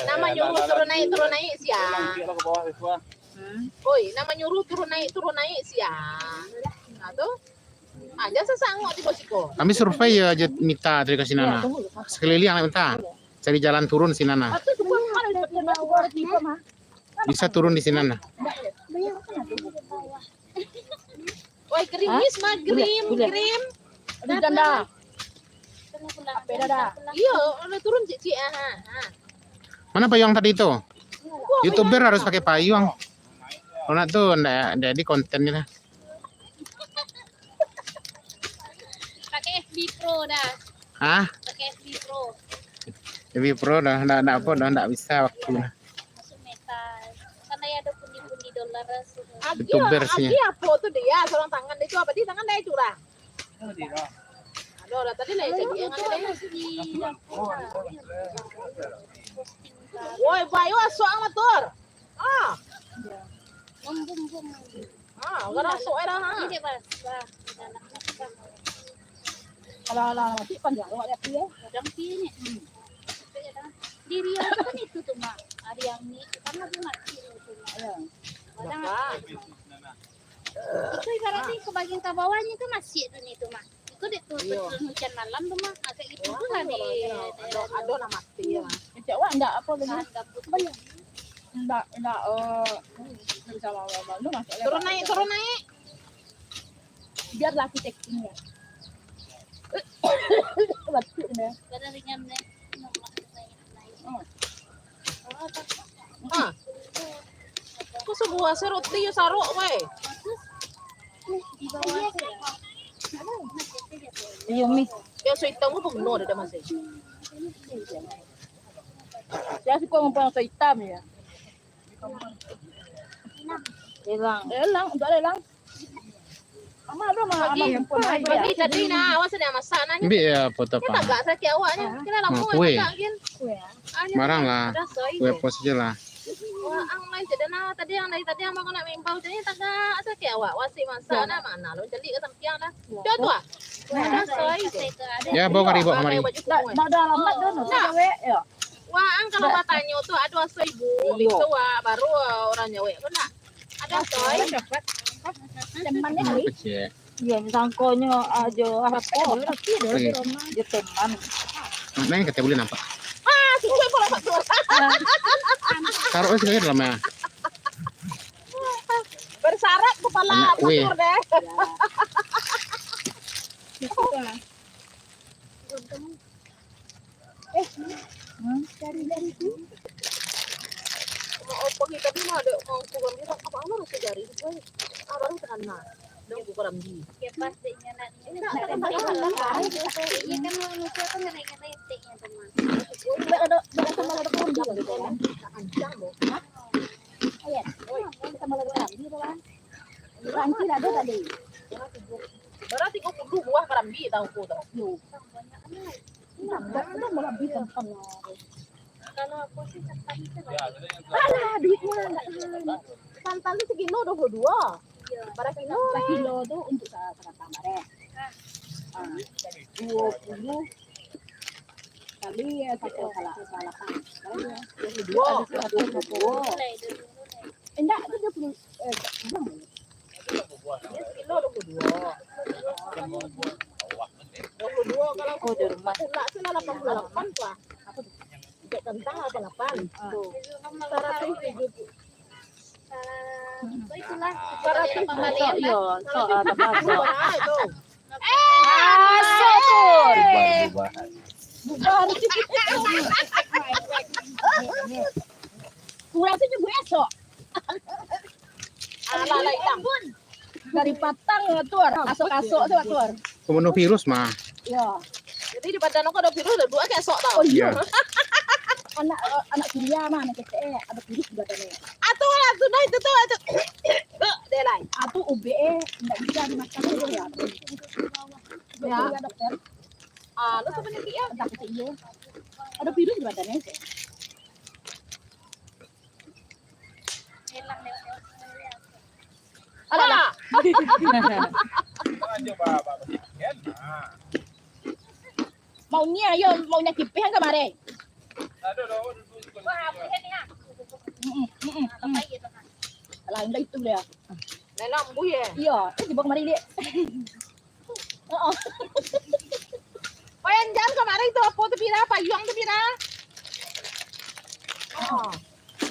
Nama nyuruh turun naik, turun naik, sia. Oi, nama nyuruh turun naik, turun naik, sia. Nah, tu. Ah, jangan sasangok di bawah siko. Kami survei ya, aja minta dari ka si Nana. Sekeliling nak minta. Cari jalan turun si Nana. Bisa turun di si Nana. Oi, gerimis mah, grim, grim. Aduh, janda. Apa dah, dah? Iyo, udah turun, Cik, Cik. Ah, ah, ah. Mana payuang tadi tu? Wah, YouTuber harus pakai payuang. Kalau nak tu, ndak, ndak jadi konten ni lah. Pakai F B Pro dah. Hah? Pakai F B Pro. F B Pro dah, ndak, ndak apa dah, ndak bisa waktu dah. Masuk Meta. Kan dah ada pundi-pundi dolar sudah. YouTuber sih. Agi apa tu dia? Sorang tangan dia tu apa? Di tangan dia curang. Aduh, dah tadi lah jadi yang ada. Woi, bayo asok ang motor. Ah. Bum, bum, bum. Ah, orang asok eh dah. Ini dia, Bang. Alah, alah, mati panjang awak lihat dia. Kadang dia ni. Hmm. Di Riau tu kan itu tu, Mak. Ada yang ni, kan lagi mati tu, Mak. Ya. Kadang Iko ibarat ni, iko bagian ka bawah ni tu masjid tu ni tu, Mak. Iko dek tu, iyo, betul hujan malam tu, Mak. Agak itu tu lah di daerah ado, ado lah mati ya, Mak. Kecek awak ndak apa tu, Mak. Ndak, ndak, eh, ndak bisa bawa-bawa. Lu masuk lewat. Turun naik, turun naik. Biar laki cekingnya. Batuk dia. Badan ringan deh. Hmm. Ah. Kok sebuah roti yo sarok, weh. Iyo, Mi. Yo, so hitam pun penuh ada masih. Saya suka ngumpang so hitam ya. Lelang. Lelang, untuak lelang. Amak tu mah, amak handphone aja. Tadi, tadi nah, awas dia masak nah. Ambil ya foto. Kita agak sakit awaknya. Kita lama kue. Agak gin. Kue. Marang lah. Kue pos aja lah. Wah, ang lain cedek nah. Tadi yang dari tadi yang makan nak mimpau jadi tagak sakit awak. Wasi masak nah, mana lo jeli ke sampiang dah. Dah tu ah. Dah soi. Ya, bawa kari, bawa kamari. Dah, dah, dah lambat dah, nak cawek, ya. Wah, ang kalau batanyo tu, aduh, aso ibu. Itu wah, baru orang nyawek tu nak. Ada soi. Teman ni hari. Kecil. Iya, sangkonyo ajo apa? Oke. Dia teman. Nah, yang kata boleh nampak. Ah, sungguh kalau betul. Taruh sekali dalam ya. Bersarap kepala anak kue. Deh. Eh, hmm, cari dari tu. Mau opo kita ni mah ada mau kurang bilang apa, apa rasa jari tu, boy? Ah, baru terkenal. Dong buku rambi. Ya, pas dek nyo nak. Ini nak, nak, nak, nak, nak. Iya, kan manusia tu ngerai-ngerai eteknya tu, Mas. Boy, ada, ada sama ada kurang bilang gitu kan. Ancang, boy. Hah? Iya. Boy, sama ada kurang bilang gitu kan. Ranci lah tu tadi. Berarti kau perlu buah karambi tahu kau tu. Yo. Banyak amat. Kalau aku sih santan itu lah. Alah, duitnya nggak tahan. Santan tu sekilo dua puluh dua. Iya. Bara kilo? Sakilo tu untuk sa-, sakatang bareh. Ah, dua puluh kali, ya, satu salah, salah lapan. Dua puluh dua. Dua puluh dua. Indak, tu dua puluh, eh, kurang. Dia sekilo dua puluh dua. Dua puluh dua kalau aku nak salah lapan puluh lapan lah. Untuk kentang lapan puluh lapan. Tuh. Saratus tujuh puluh. Itulah. Saratus tujuh puluh. Iyo, sok, ah, tambah, sok. Ah, sok tu. Bubar, bubar. Kurang tu juga esok. Alah, lah, hitam. Dari patang, Tuar. Asok-asok tu, Tuar. Pembunuh virus mah. Ya. Jadi di badan aku ada virus, ada dua kayak sok tau. Oh, iya. Iya. Anak, eh, anak kuliah mah, anak kecil, eh, ada virus di badannya. Atau lah, tu, nah, itu tu, itu. Dia lain. Atau U B E, nggak bisa dimakan tu, ya. Ya. Dokter. Ah, lu sebenarnya iya. Ada kecil, iya. Ada virus di badannya. Alah, alah. Maunya, yo, maunya kipih kan kamari. Mm-mm, mm-mm, mm. Lah, indah itu dia. Nenek ambuih, ya? Iya, eh, dibawa kamari, Dek. Heeh. Payanjan kamari tu apo tu pira? Payuang tu pira? Oh.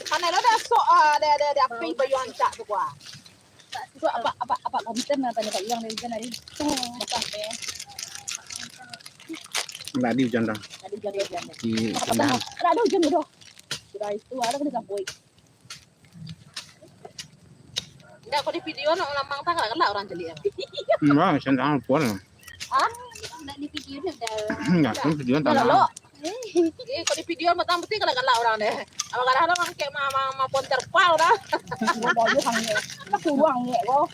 Kanai lo dah sok, ah, dah, dah, dah, api payuang ancak tu kuah. Tu apa, apa, apa konten lah tanya payuang dari sana ni. Macam apa ya? Tadi hujan dah. Tadi hujan, hujan. Di sana. Ada, ada hujan tu. Sudah itu, ada kena campur. Ndak, kok di video nak lamang tak galak orang celiak. Enggak, sentang pun. Hah? Ndak di video dia dah. Enggak, kan video tak galak. Eh, kok di video matang putih galak-galak orang deh. Apa kadang-kadang orang kayak ma-, ma-, ma pon terpal dah. Gua mau dia hangnya. Aku buang ni, gua.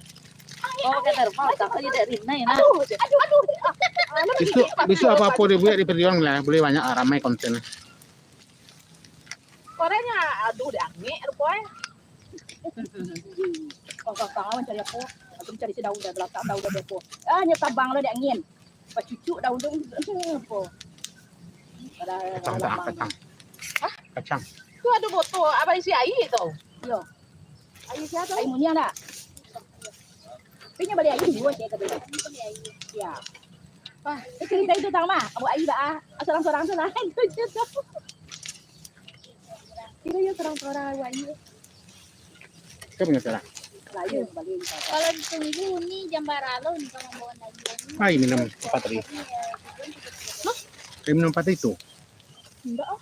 Oh, pakai terpal, tak lagi dari nai, nah. Aduh, aduh, aduh. Besok, besok apa-apa dia buat di video lah, boleh banyak ramai konten. Koreanya, aduh, dia angek rupa eh. Kau gampang lah mancari apo? Aku mancari si daun dari balakang, daun dari apo? Ah, nyo tabang lo di angin. Bacucuk daun tu, apo? Kacang, kacang, kacang. Hah? Kacang. Tu ado botol, abang isi aia tu. Iyo. Aia sia tu? Aia muniang dak? Tapi nyo bali aia dulu, cek tadi. Iyo. Wah, eh, cerita itu tau mah, abu aia baa, sorang-sorang tu lah. Itu je tu. Kiro yo sorang-sorang abu aia. Kan punya salah. Lain bali. Kalau ditunggu ni jam bara lo ni kalau mau lagi. Ai, minum empat tadi. Ai, minum empat itu. Enggak ah.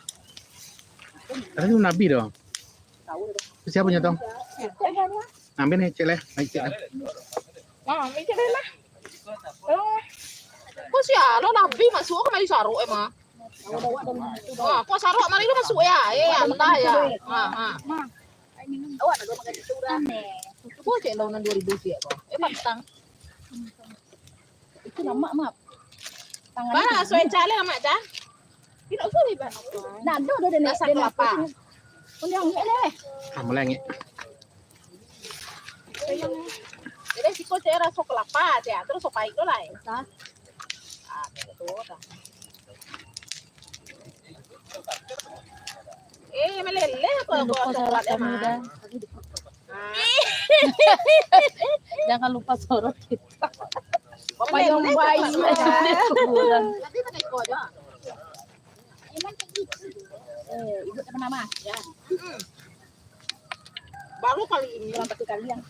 Tadi tu Nabi dah. Siapa nyo tu? Siapa? Ambil ni, cek leh. Baik, cek leh. Ah, ambil cek leh lah. Oh. Kok sia lo Nabi masuk kamari saruk emang? Ah, kok saruk mari lo masuk ya? Eh, Allah ya. Ah, ah. Awak nak makan itu dah. Cubo cek launan duo ribu ciek ko. Eh, pantang. Itu lamak, Mak. Tangan. Bara suai cale lamak, Cah? Tidak usah ni, Bang. Nah, do, do, do, rasa kelapa. Undiang ni, eh. Ah, mulai ni. Jadi, siko cek raso kelapa, cek. Terus so pahik tu lah, eh. Sah. Ah, betul, dah. Eh, meleleh apa, apa coklat, eh, Mak? Jangan lupa sorot kita. Payung bayi. Nanti pakai kode. Eh, ibu sama-sama. Ya. Baru kali ini. Baru satu kali yang.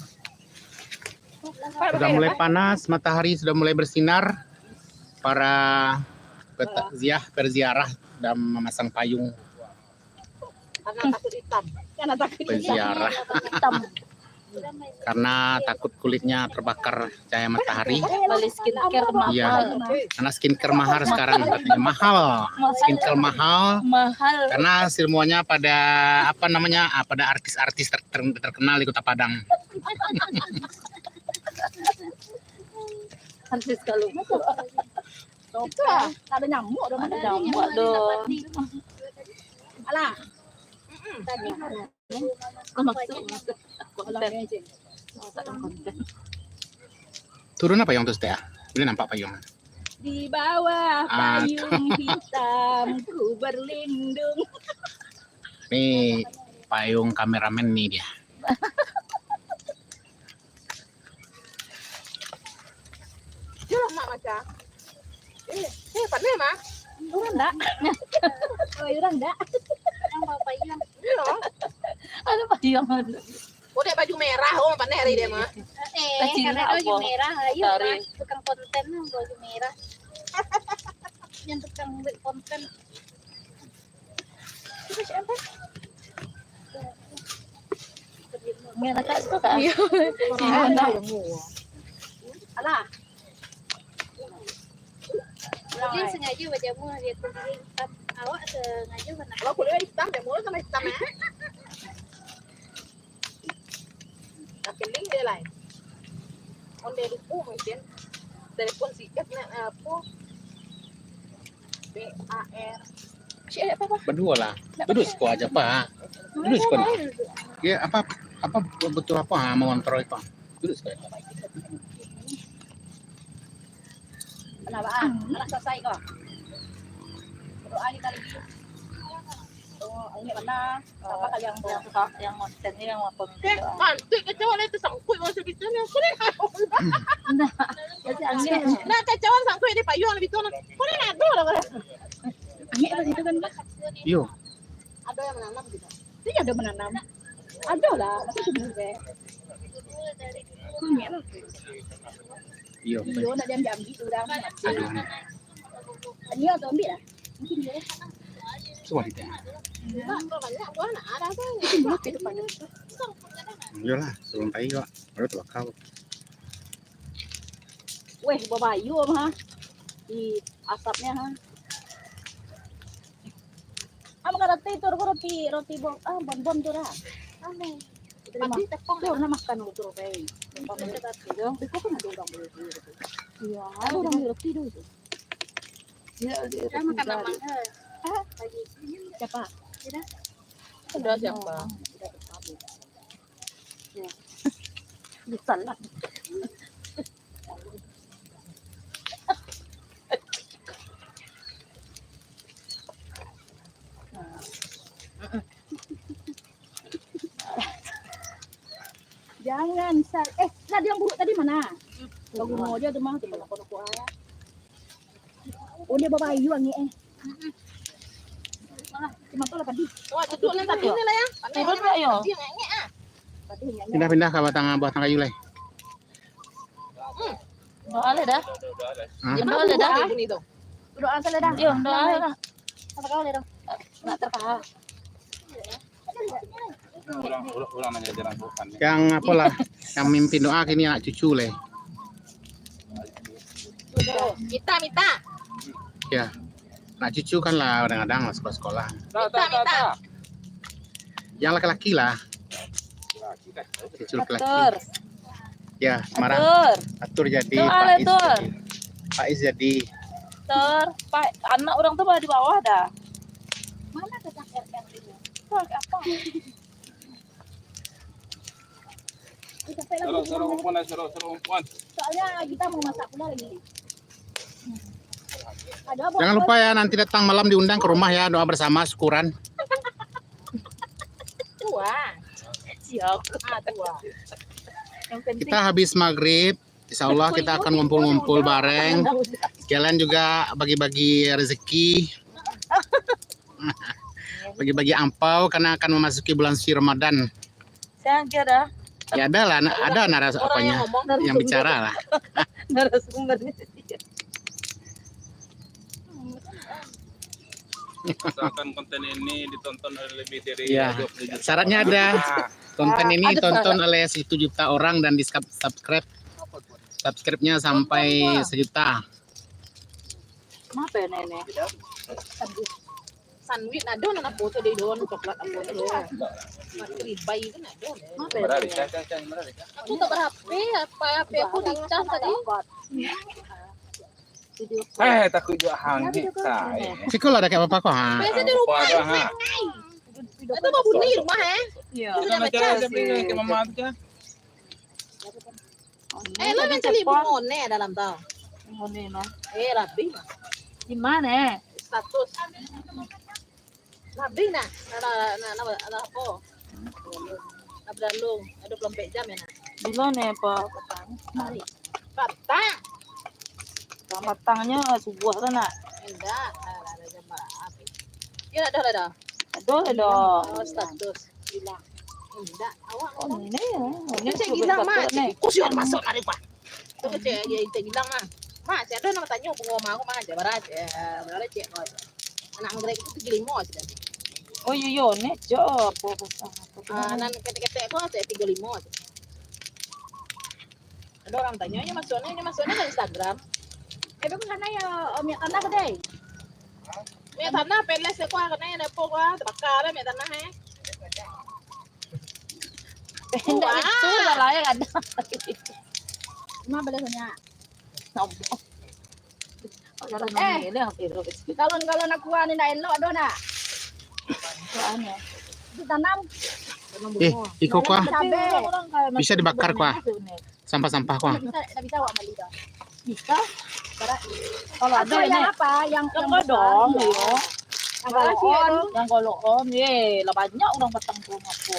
Sudah mulai panas, matahari sudah mulai bersinar. Para petakziah, berziarah dan memasang payung. Karena takut hitam. Karena takut hitam. Berziarah. Hitam. Karena takut kulitnya terbakar cahaya matahari. Beli skincare mahal. Iya. Karena skincare mahal sekarang, katanya mahal. Mahal. Skincare mahal. Mahal. Karena semuanya pada, apa namanya, ah, pada artis-artis ter-, ter-, terkenal di Kota Padang. Artis kalau Itu lah, tak ada nyamuk dah. Ada nyamuk dah. Alah. Kau masuk, masuk konten. Masuk konten. Turun apa yang tu, Stia? Boleh nampak payung. Di bawah payung hitam ku berlindung. Ni payung kameramen ni dia. Yo lah, Mak, macam. Eh, eh, pandai, Mak. Urang dak? Oh, urang dak? Yang bawa payung. Iyo. Ada payung. Oh, dek baju merah, oh, pandai hari dia, Mak. Eh, karena baju merah, ayo, Mak. Tukang konten, baju merah. Yang tukang buat konten. Merah, Kak, suka, Kak? Iyo. Alah. Mungkin sengaja bajamu hari tu, hitam. Awak sengaja warna. Awak kulit hitam, jamu sama hitam, eh. Tapi link dia lain. Onde lupa mungkin. Telepon si F nak apa? B A R. Cik, apa, apa? Baduo lah. Baduo siko aja, Pak. Baduo siko. Ya, apa, apa betul apa, ha, mengontrol itu? Baduo siko. Kenapa, ah? Anak selesai kau? Berdoa kita lagi. Oh, ini mana? Apa kali yang, yang suka, yang konten ni, yang apa? Cantik kacau lah, tersangkut masa kita ni. Aku ni. Nah, jadi angin. Nah, kacauan sangkut di payung lebih tu. Aku ni nak tu lah. Angin apa gitu kan, Pak? Iyo. Ada yang menanam gitu. Itu yang ada menanam. Ada lah, tapi itu dulu deh. Kunyit lah. Iyo. Iyo, nak diambil-ambil orang. Aduh. Ini yang ambil lah. Mungkin dia. Semua kita. Banyak buah nak ada tu. Itu dulu ke depan. Iyolah, sebelum pai kok. Baru terbakar. Weh, babayu mah. Di asapnya, ha. Ah, makan roti tu, roti, roti bom, ah, bonbon tu lah. Aneh. Padi tepung tu, nak makan tu, roti. Beko kan ada orang beli roti. Iya, ada orang beli roti tu. Dia, dia makan lamang ke? Hah? Pagi. Siapa? Sudah siapa? Ya. Salah. Jangan sa-, eh, lah yang buruk tadi mana? Kau guna aja tu mah, tu kalau kau nak kuah. Oh, dia bawa ayu angin, eh. Cuma tu lah tadi. Wah, tutup ni tadi ni lah ya. Turun tak, yo? Pindah-pindah ka batang, batang kayu lai. Doa lah dah. Hah? Doa lah dah. Doa salah dah. Yo, doa lah. Apa kau dah? Nak terpaha. Yang apalah, yang mimpin doa kini anak cucu lai. Mita, Mita. Ya. Anak cucu kan lah kadang-kadang lah sekolah-sekolah. Mita, Mita. Yang laki-laki lah. Kecil laki. Atur. Ya, marah. Atur. Atur jadi, Doa lah, Faiz Tur. Jadi. Faiz jadi. Tur, Pak, anak orang tu di bawah dah. Mana kecap R R ini? Pak, apa? Suruh, suruh kumpul lah, suruh, suruh kumpul. Soalnya kita mau masak pula lagi. Jangan lupa ya, nanti datang malam diundang ke rumah ya, doa bersama, syukuran. Wah, siap. Ah, tu, wah. Yang penting Kita habis maghrib, insya Allah kita akan ngumpul-ngumpul bareng. Sekalian juga bagi-bagi rezeki. Bagi-bagi angpau karena akan memasuki bulan suci Ramadan. Saya kira Ya, ada lah, na-, ada naras-, Orang apanya, yang ngomong. Yang bicara lah. Narasumbernya. Asalkan konten ini ditonton oleh lebih dari Ya, dua puluh juta syaratnya orang. Ada. Ah. Konten Ah, ini ada tonton syarat. Oleh satu juta orang dan di sub-, subscribe. Subscribe-nya sampai Tonton, Pak. Sejuta. Kenapa ya, Nenek? Sandwich nado nan apo tu, di daun coklat apo tu. Mak ribai tu nado. Kenapa ya, Nenek? Aku tak berhape, apa hape aku dicas tadi. Eh, takut juga hangit, say. Siko lah, dak apa-apa ko, ha. Biasa di rumah. Apa dah, ha? Itu babunyi rumah, eh. Iya. Itu dah baca. Biasa. Mama tu, Cah. Eh, lo nan cali bungo ne dalam tu. Bungo ne, no. Eh, rabi. Di mana? Status. Rabi nah. Nah, nah, nah, nah, nah, apo? Nah, beralung. Ada dua puluh empat jam ya, nah. Bilo ne, Pak? Petang. Mari. Patang. Petang-petangnyo subuah tu, nak? Indak. Nah, nah, nah, jam berapa? Ya, dah, dah, dah. Aduh, dah. Oh, status. Hilang. Indak, awak Oh, ngomong. Ni, ni Cek Gilang, Mak. Cek, kusian masuk lah, Rifah. Tu Cek, Cek Gilang, Mak. Mak, Cek, ado nak tanyo bungo rumah aku, Mak. Cek, bara, Cek, bara, Cek, kau. Anak anggrek itu tujuh limo sudah. Oh, iyo, iyo, ni, Cek, apo, apo, apo, Ah, nan ketek-ketek tu, Cek, tiga limo, Cek. Ada orang tanya, "Ini masuknya, ini masuknya dari Instagram." Eh, bagus sana ya, oh, minyak tanah gede. Minyak tanah, peles ya, kuah, kena ya, depo, kuah, terbakar lah minyak tanah, eh. Wah. Itu lah yang ada. Cuma boleh banyak. Sombong. Eh, kalau, kalau nak kuah ni nak elok, ada nak? Kuahnya. Itu tanam. Eh, iko kuah. Cabe. Bisa dibakar kuah. Sampah-sampah kuah. Bisa, tak bisa awak bali dah. Bisa. Kalau ada yang ini. Apa? Yang, yang godong, besar, iyo. Yang galoon. Yang galoon, ye, lah banyak urang patang tu ngapo.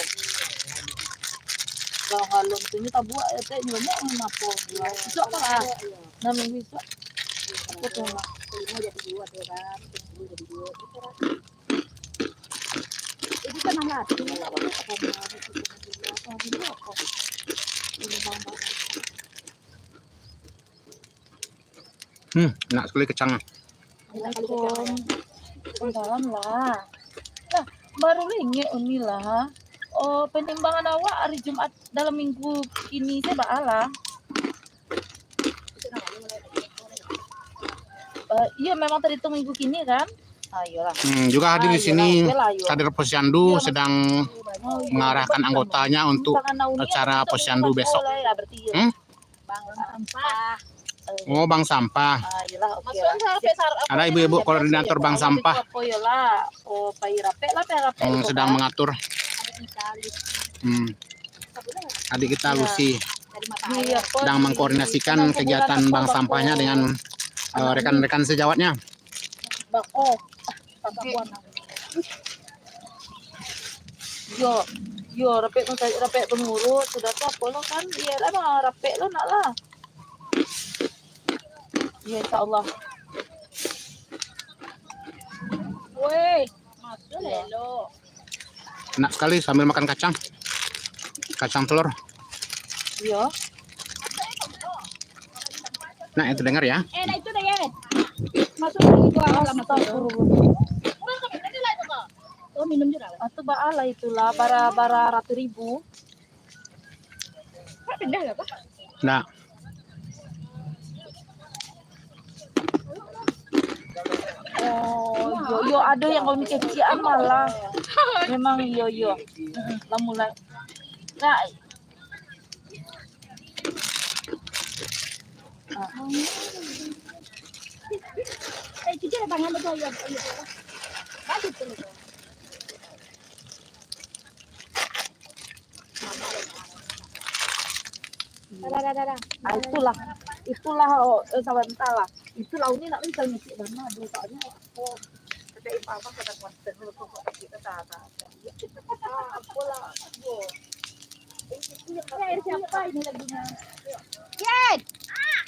Kalau galoon tu nyo tabuak, ya, teh, nyo banyak urang ngapo. Isuak apo lah? Enam minggu isuak. Apo tu, Mak? Lima jadi dua tu kan. Sepuluh jadi dua. Itu kan. Itu kan anak. Hmm, enak sekali kacang. Assalamualaikum. Salam lah. Nah, baru lah ingat Uni lah. Oh, penimbangan awak hari Jumat dalam minggu kini se baa lah. Eh, iyo, memang terhitung minggu kini kan? Ah, iyolah. Hmm, juga hadir di sini kader Posyandu sedang mengarahkan anggotanya untuk acara Posyandu besok. Hmm? Bank sampah. Oh, bank sampah. Ah, iyolah, oke lah. Ada ibu-ibu koordinator bank sampah. Apo, iyolah. Oh, pai rapek lah, pai rapek. Hmm, sedang mengatur. Hmm. Adik kita Lucy sedang mengkoordinasikan kegiatan bank sampahnya dengan, eh, rekan-rekan sejawatnya. Bako. Yo, yo, rapek pengurus, sudah tu apo lo kan? Iyo lah, mah rapek lo nak lah. Yo, insyaallah. Woi, masuk elok. Enak sekali sambil makan kacang. Kacang telur. Iyo. Nah, itu dengar ya. Eh, nah itu dah ya. Masuk itu alam masuk. Oh, minum juga lah. Atau baa lah itulah, bara-bara ratus ribu. Pindah lah, Pak. Nah. Oh, yo, yo, ado yang kami kecian malah. Memang yo, yo. Mm-mm, lah mulai. Dak. Ah. Eh, cuci lah tangan tu, ayo, ayo, ayo. Balik tu. Dah, dah, dah, dah, dah. Ah, itulah. Itulah, oh, eh, sabanta lah. Itulah, uni nak minta ngisi dana dulu, soalnyo, oh, ada ipa-ipa kada konsen dulu, kok, kok, kok, kok, kok, kok. Ah, apolah, apo. Ini air siapa ini lagunya? Yed!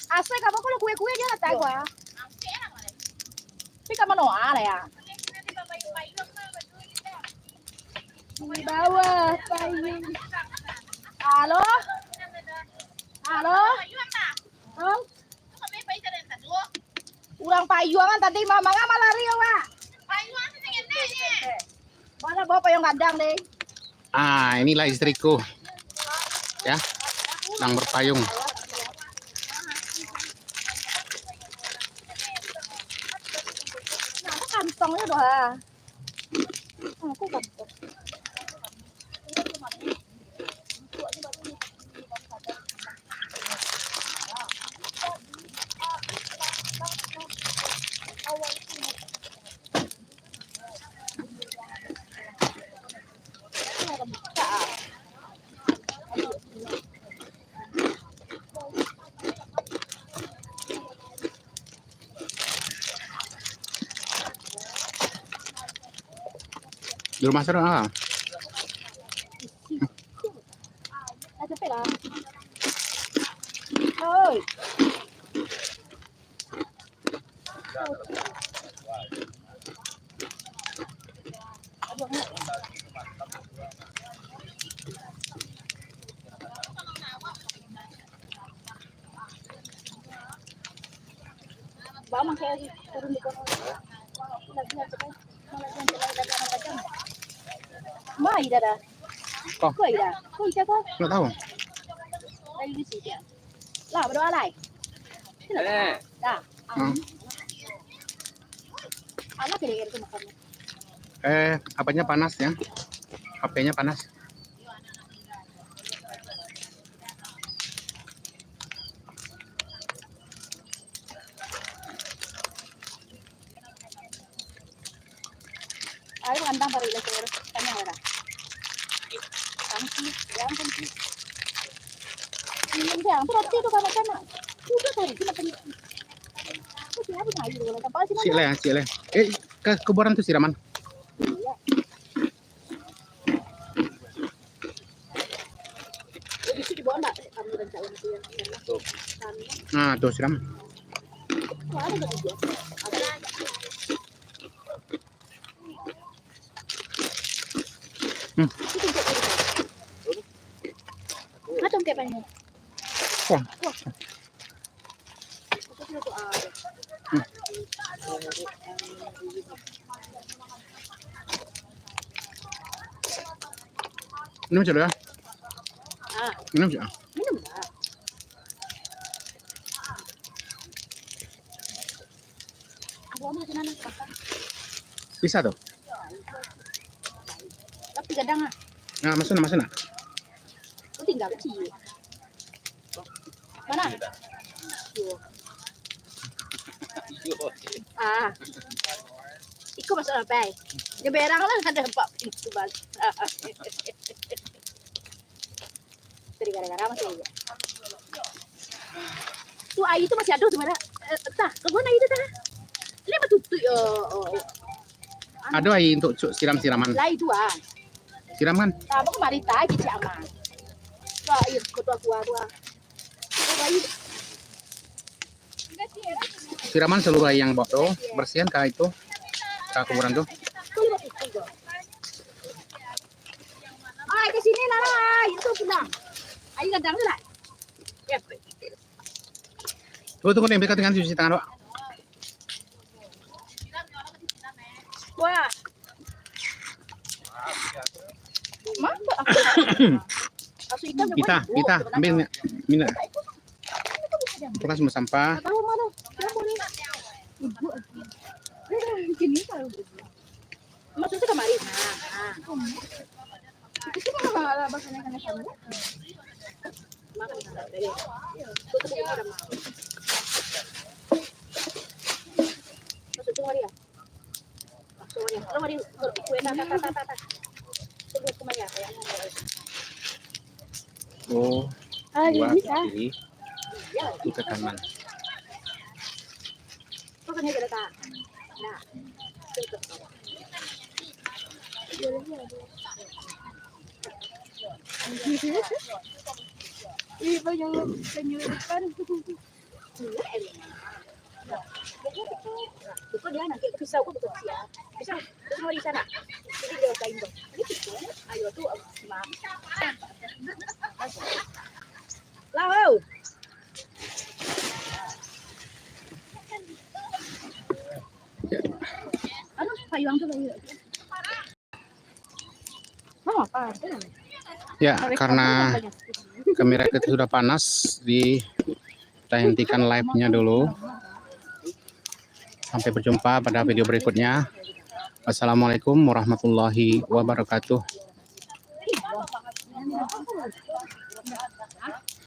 Asa kamu kalau kue-kue dia lah tahu, ah. Tapi kamu Noah lah ya. Di bawah payung. Halo? Halo? Halo? Urang payuangan tadi, mama ngapa lari, Wak? Mana bawa payung gadang, deh? Ah, inilah istriku. Ya, sedang berpayung. Nah, kantongnyo doh, ha. Aku kantong. Di rumah seru ah. Oi. Bawang kayak turun di bawah. Lagi aja kan. Malah dia lagi macam. Mai dah dah. Kau. Kau dah. Kau dah kau. Nggak tahu. Lagi di sini. Lah, berdoa lai. Eh. Dah. Hmm. Anak kira-kira tu makan. Eh, apanya panas ya? H P-nya panas. Ayo, mantang tarik lah, sayur. Tanya orang. Tangki, yang tangki. Minum siang tu roti tu kanak-kanak. Udah tadi tu nak pergi. Tu siapa nak air kalau tempat sini? Cik lah, cik lah. Eh, ke kuburan tu siraman. Iya. Nah, tu siram. Hmm. Macam kayak banyak. Wah. Wah. Minum cek ya? Ah. Minum cek. Minum lah. Bisa tu. Tapi kadang ah. Nah, masuk nak, masuk nak. Kau tinggal kecil. Mana? Ah. Iko masuk apa? Dia berang lah, ada empat pintu balik. Tadi gara-gara masuk aja. Tu air tu masih ada tu, mana? Eh, entah, kau guna air tu dah. Ini betutup yo. Oh, oh. Ado air untuk cuk siram-siraman. Lai tu ah. Siraman. Apa kemari tadi cik aman. Kau air kau tu aku aku ah. Kau air. Siraman seluruh air yang bawa tu, bersihan ka itu, ka kuburan tu. Ah, ke sini lah, lah. Itu pulang. Air kadang tu lah. Ya. Tunggu, tunggu ni, mereka tengah cuci tangan awak. Wah. Mamak. Kita, kita ambil minyak. Minyak. Itu kan semua sampah. Tahu mana? Kenapa ni? Ibu. Ini tahu. Maksudnya kemarin. Nah, nah. Oh, ah, buat bisa. Pilih itu tekanan. Ih, banyak penyurupan. Betul dia, nanti aku pisau, aku betul siap. Pisau, terus mau di sana. Jadi dia kain tu. Ini pisau, ayo tu, aku simak. Lah, wow. Anu, payuang tu lagi. Ya, karena kamera kita sudah panas, di, kita hentikan live-nya dulu. Sampai berjumpa pada video berikutnya. Wassalamualaikum warahmatullahi wabarakatuh.